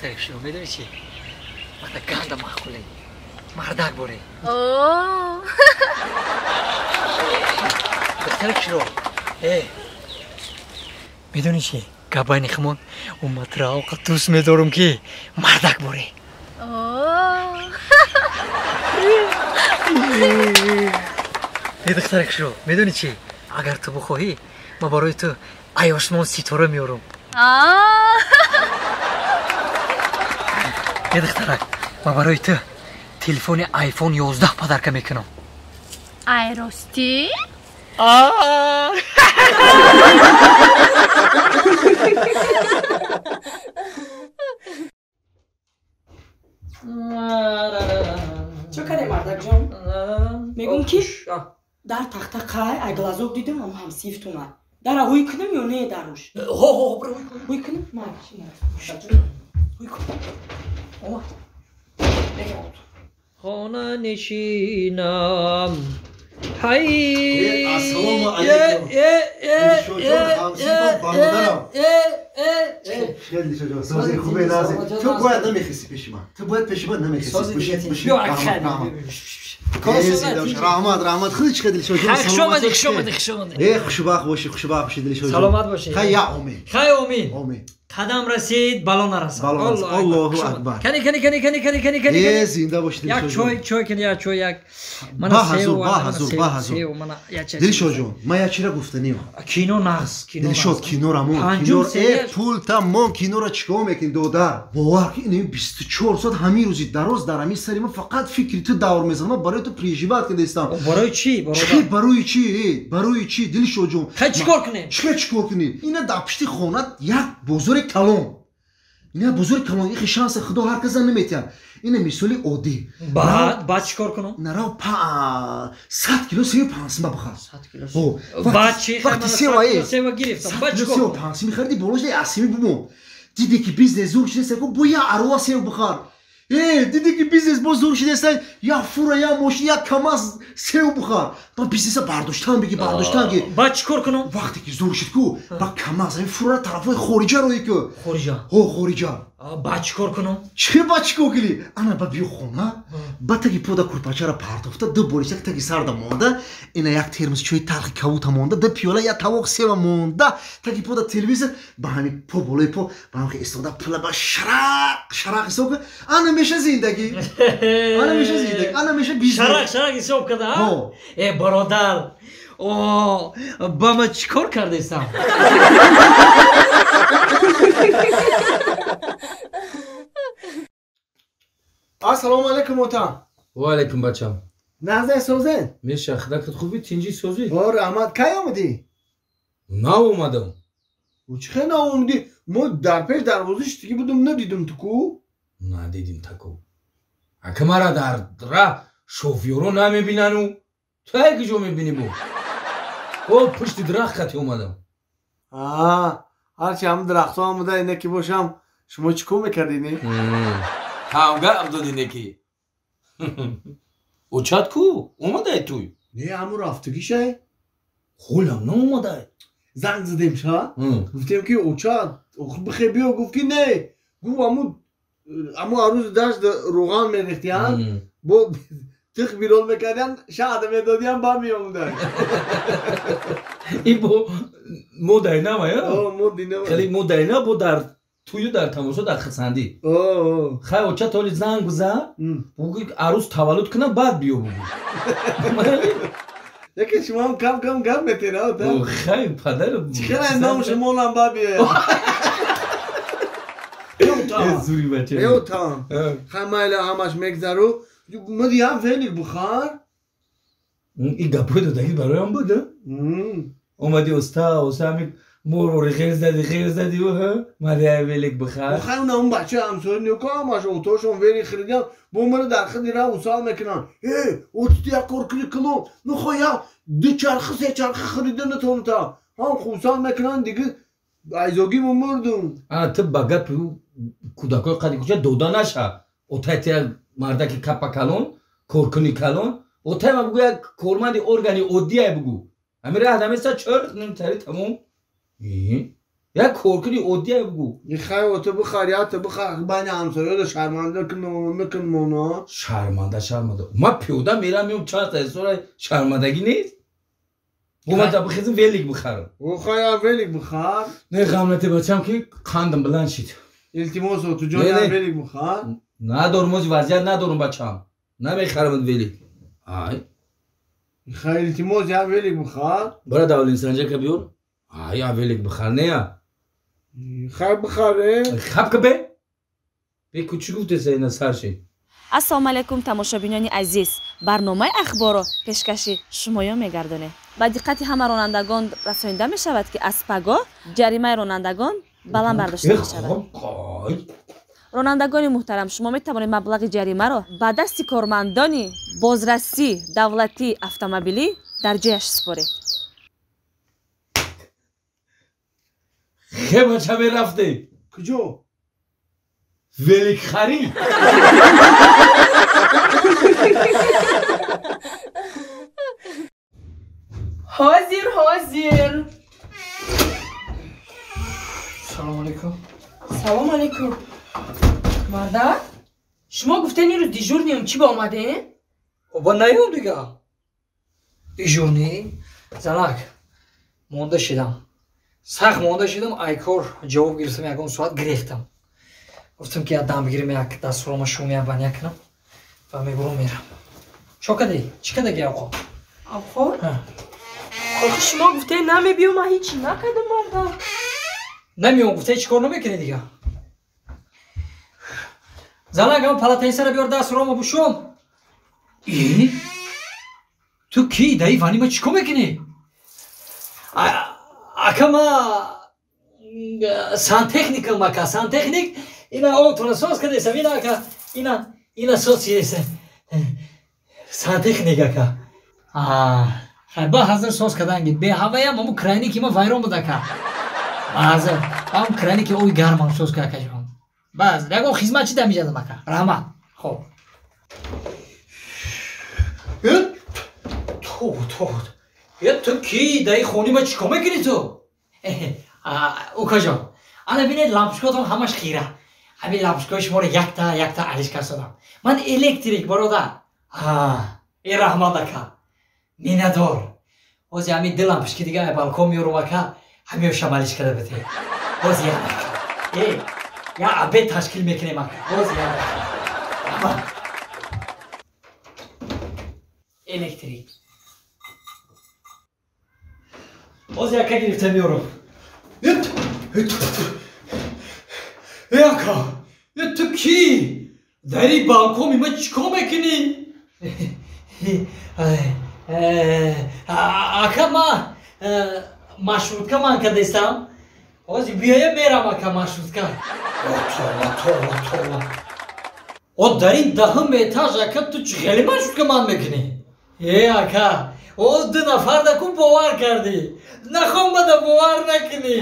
Духтари шумо медонӣ чи? Мада ганда маъқуле. Мардак боре. Духтари шумо. Медонӣ чи? Гап байни химон умматра овқа дӯст медорум ки мардак боре. Духтари шумо медонӣ чи? Агар ту бихоҳӣ ман барои ту ай осмон ситора меорум. Духтарак, ман барои ту телефони айфон 11 подарка мекунам. Ай ростӣ? Чо кардем, мардакҷон? Мегӯм ки дар тахта қай ай глазок дидам, ам ҳамсифтуна. Дара ҳуй кунам ё не даруш? Ҳо, ҳо, бира ҳуй кун. Ҳуй кунам? Ҳуй кун. Омад. Хона нишинам. Ҳай. Ассалому алайкум. Дилшодҷон, ҳамсифам, бародарам. Хеле дилшодҷон, сози хубе нази. Ту бояд намехисӣ пеши ман. Ту бояд пеши ман намехисӣ. Раҳмат, раҳмат. Худи чӣ қадр дилшодҷон? Хуш омадӣ, хуш омадӣ, хуш омадӣ. Хушбахт бошӣ, хушбахт бошӣ дилшодҷон. Саломат бошӣ. Хай я омин. Хай омин. Омин. Қадам расид, бало нарасад. Аллоҳу акбар. Кани, кани, кани, кани, кани, кани, кани. Зинда бошӣ дилшодҷон. Як чой, чой кани, як чой, як. Ба ҳазур, ба ҳазур, ба ҳазур. Дилшодҷон, ман як чира гуфтаниям. Кино нағз, кино. Дилшод, кинора мон. Кино, пул тамом, кинора чикор мекунӣ, додар? Бовар ки ин 24 соат ҳамин рӯзи дароз дар ҳамин сари ман фақат фикри ту давр мезанад. Ман барои ту переживать кардастам. Барои чӣ, бародар? Чӣ барои чӣ? Барои чӣ, Дилшодҷон? Хай чикор кунем? Чӣ чикор кунем? Ина дар пишти хонат як бозори калон. Ина бозори калон, ихи шанси худо ҳар каса наметиҳад. Ина мисоли оддӣ. Баъд чикор кунам? Нарав 100 кило севи пансима бихар. 100 кило. Баъд чӣ? Вақти сева сева гирифтам. Баъд чикор кунам? Сева пансима мехариди, болош асими бумон. Диди ки бизнес зур шидаст, бо як арова сев бихар. Диди ки бизнес боз зур шидаст, як фура, як мошин, як камаз сев бихар. Ба бизнеса бардоштан биги, бардоштан ги. Баъд чикор кунам? Вақте ки зур шид ку, ба камаз, ҳамин фура тарафҳои хориҷа роҳӣ ку. Хориҷа? Ҳо, хориҷа. Баъд чикор кунам? Чӣ баъд чикор кунӣ? Ана ба биё хона, ба таги пода курпачара партофта, ду боришак таги сарда монда, ина як термос чои талхи кавута монда, ду пиёла як тавоқ сева монда, таги пода телевизор, ба ҳамин по болои по, ба ҳамин истода пула ба шарақ, шарақ ҳисоб кун. Ана меша зиндагӣ. Ана меша зиндагӣ, ана меша бизнес. Шарақ, шарақ ҳисоб карда, а? Бародар, ба ман чикор кардестам? Ассалому алайкум, отам. Ва алайкум, бачам. Нағзе созен? Меша, худакат хуби, тинҷи созӣ? О, раҳмат. Кай омадӣ? Нав омадам. Ӯ чӣ хел нав омадӣ? Мо дар пеш дарвоза шитагӣ будум, надидум ту ку? Надидим таку. Ака мара дар раҳ шофёро намебинану. Ту ай куҷо мебинӣ бо? О, пушти дарахт қати омадам. Ҳарчи ҳам дарахтҳо омада ине ки бошам, шумо чӣ кор мекардӣ, не? Ҳамга абдоди неки. Очат ку? Омадай туй? Не, ҳамун рафтагишай. Ҳолам наомадай. Занг задем ша? Гуфтем ки очат, бихе биё, гуфт ки не. Гуфт ҳамун арӯзи дашт рӯған мерехтиянд, бо тих бирон мекардиянд, шаҳда медодиянд, ба меомудай. Ин бо модаи навая? Моди нава. Хеле модаи нав бо дар тую дар тамошо дар хисандӣ. Хай оча толи занг бизан, бугӯ арӯз таваллуд кунам, баъд биё бугӯ. Яке шумо ҳам кам кам гап метена, ота? Хай падар. Чӣ хел ном шумонам баъд биёяд? Зури бача. Отам. Хай майла ҳамаш мегзару. Мади ҳам велик бихар. Ин гапҳои додагӣ бароям буд? Омадӣ оста, оста ҳамин морори хел зади, хел зади, мади ҳам велик бихар. Хай уна он бача ҳамсоя нёка ҳамаш отошон велик харидиан, бо мара дар худи раҳ усал мекунанд. Отити як кор кунӣ кулон, ну хо як ду чархи, се чархи харида натонта. Ҳам хусал мекунанд, дига айзогӣ мо мурдум. Ана ту ба гапи кӯдакҳои қади кӯча дода наша. Отай ту як мардаки капа калон, коркуни калон, отай ма бугӯ як корманди органи оддие бугӯ. Ҳамин раҳ даместа чор нимтари тамом. Як коркуни оддия бугӯ. Михай ото бихар, ято бихар, байни ҳамсоёда шарманда накун мона. Шарманда, шарманда. Ма пиёда мерам, меом чанд та шармандагӣ нест? Бо ма бихезм велик бихарам. Охай, я велик бихар. Не ғам нате бачам ки қандам баланд шид. Илтимос отуҷон, я велик бихар. Надорум, ози вазъият надорум бачам. Намехарам велик. Ай. Михай, илтимос, я велик бихар. Бара давлин санҷака биёр. Ай, я велик бихар нея. Хай бихаре. Хаб бе. Бе кучи гуфтеса ина сарши. Ассалому алайкум тамошобинони азиз. Барномаи ахборро пешкаши шумоё мегардонем. Ба диққати ҳама ронандагон расонида мешавад, ки аз пагоҳ ҷаримаи ронандагон баланд бардошта мешавад. Ронандагони муҳтарам, шумо метавонед маблағи ҷаримаро ба дасти кормандони бозрасӣ давлатии автомобилӣ дар ҷояш супоред. Хе бача мерафте. Куҷо? Велик харӣ. Ҳозир, ҳозир. Салом алейкум. Салом алейкум. Мардак, шумо гуфтен ирӯз дежурнием, чӣ ба омадем? Оба наём дига. Дежурни? Занак, монда шидам. Сахт монда шидам, айкор ҷавоб гирифтам, ягон соат гирехтам. Гуфтам ки як дам бигирим, як дастурома шумия баня кунам ва мебурам мерам. Чо кади? Чӣ кадаги авқот? Авқот? Охи шумо гуфте намебиём, ман ҳечи накардам, мардак. Намеём гуфте чӣ кор намекунӣ дига? Занак, ам палатаисара биёр дастурома бушум. И? Ту ки? Даи вани ма чӣ кор мекунӣ? Ака ма сантехникам, ака, сантехник. Ина отона соз кардесам, ина ака, ина соз чидесам. Сантехник ака. Хай, ба ҳазр соз карданги. Беҳаваям ҳамун крайники ма вайрон буд ака. Ҳазр ҳамун крайники оби гармам соз кар ака ҷон. Баз, ягон хизмат чи дамиҷадам ака. Раҳмат. Хоб. Ту, ту. Ту ки? Даи хони ма чӣ кор мекунӣ ту? Укаҷон, ана бинед лампочкаотон ҳамаш хира. Ҳамин лампочкаҳои шуморо якта якта алиш кардам. Ман электрик, бародар. Э раҳмат ака. Миннатдор. Ҳозир ҳамин ду лампочки дига балкон меёрум ака, ҳамеёшам алиш карда бите. Ҳозир як ака. Э, я обед ташкил мекунем ака. Ҳозир як ака. Раҳмат. Электрик. Ҳозир яка гирифта меёрум. Э ака, ту ки? Дари балкони ма чӣ кор мекунӣ? Ака, ма маршрутка ман кардестам. Ҳозир биёя мерам ака маршрутка. Това, това, това. О, дар ин даҳум этаж ака ту чӣ хеле маршрутка ман мекунӣ? Э ака, о ду нафар даку бовар кардӣ. Нахомада бовар накунӣ.